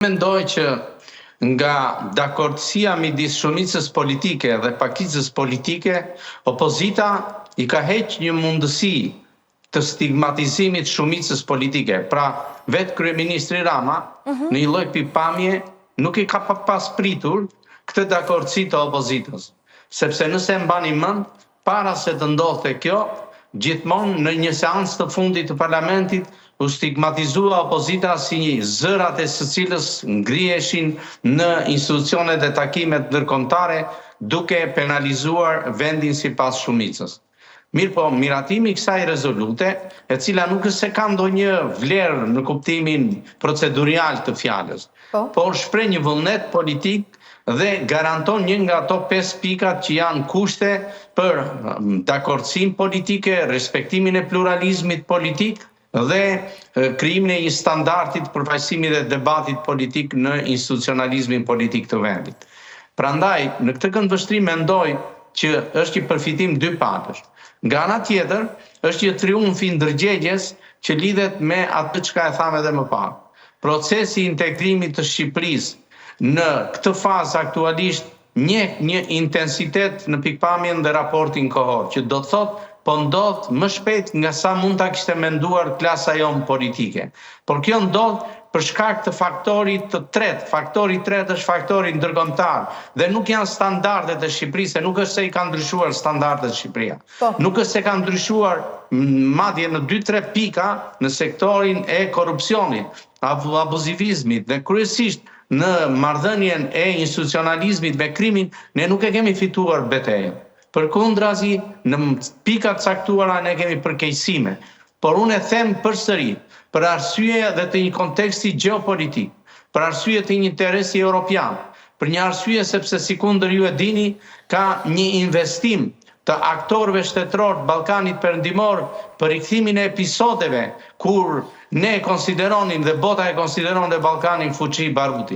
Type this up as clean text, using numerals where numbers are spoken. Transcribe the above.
Mendoj që nga dakordësia midis shumicës politike dhe pakicës politike, opozita i ka heq një mundësi të stigmatizimit shumicës politike. Pra, vetë kryeministri Rama, në një lloj pikëpamje, nuk i ka pas pritur këtë dakordësi të opozitës. Sepse nëse e mbani mend, para se të ndodhte kjo, gjithmonë në një seancë të fundit të parlamentit u stigmatizua opozita si një zërat e së cilës ngriheshin në institucionet dhe takimet ndërkombëtare duke penalizuar vendin sipas shumicës. Mirë po, miratimi i kësaj rezolute, e cila nuk është se ka ndonjë vlerë në kuptimin procedurial të fjalës, por shpreh një vullnet politik dhe garanton një nga ato 5 pikat që janë kushte për dakordësinë politike, respektimin e pluralizmit politik dhe krijimin e një standardi të përfaqësimit dhe debatit politik në institucionalizmin politik të vendit. Prandaj, në këtë këndvështrim mendoj që është një përfitim dy palësh. Nga ana tjetër, është një triumf i ndërgjegjes që lidhet me atë çka e thamë edhe më parë. Procesi i integrimit të Shqipërisë në këtë fazë aktualisht njeh një intensitet në pikpamjen dhe raportin kohor, që do të thotë po ndodh më shpejt nga sa mund ta kishte menduar klasa jonë politike. Por kjo ndodh për shkak të faktorit të tretë. Faktori i tretë është faktori ndërkombëtar dhe nuk janë standardet e Shqipërisë, se nuk është se i ka ndryshuar standardet Shqipëria. Nuk është se ka ndryshuar madje në 2-3 pika në sektorin e korrupsionit, abuzivizmit dhe kryesisht në marrëdhënien e institucionalizmit me krimin, ne nuk e kemi fituar betejën. Përkundrazi, në pika të caktuara ne kemi përkeqësime. Por unë e them përsëri, për arsye dhe të një konteksti gjeopolitik, për arsye të një interesi europian, për një arsye sepse sikundër ju e dini, ka një investim të aktorëve shtetëror të Ballkanit Perëndimor për rikthimin e episodeve kur ne e konsideronim dhe bota e konsideronte Ballkanin fuçi baruti.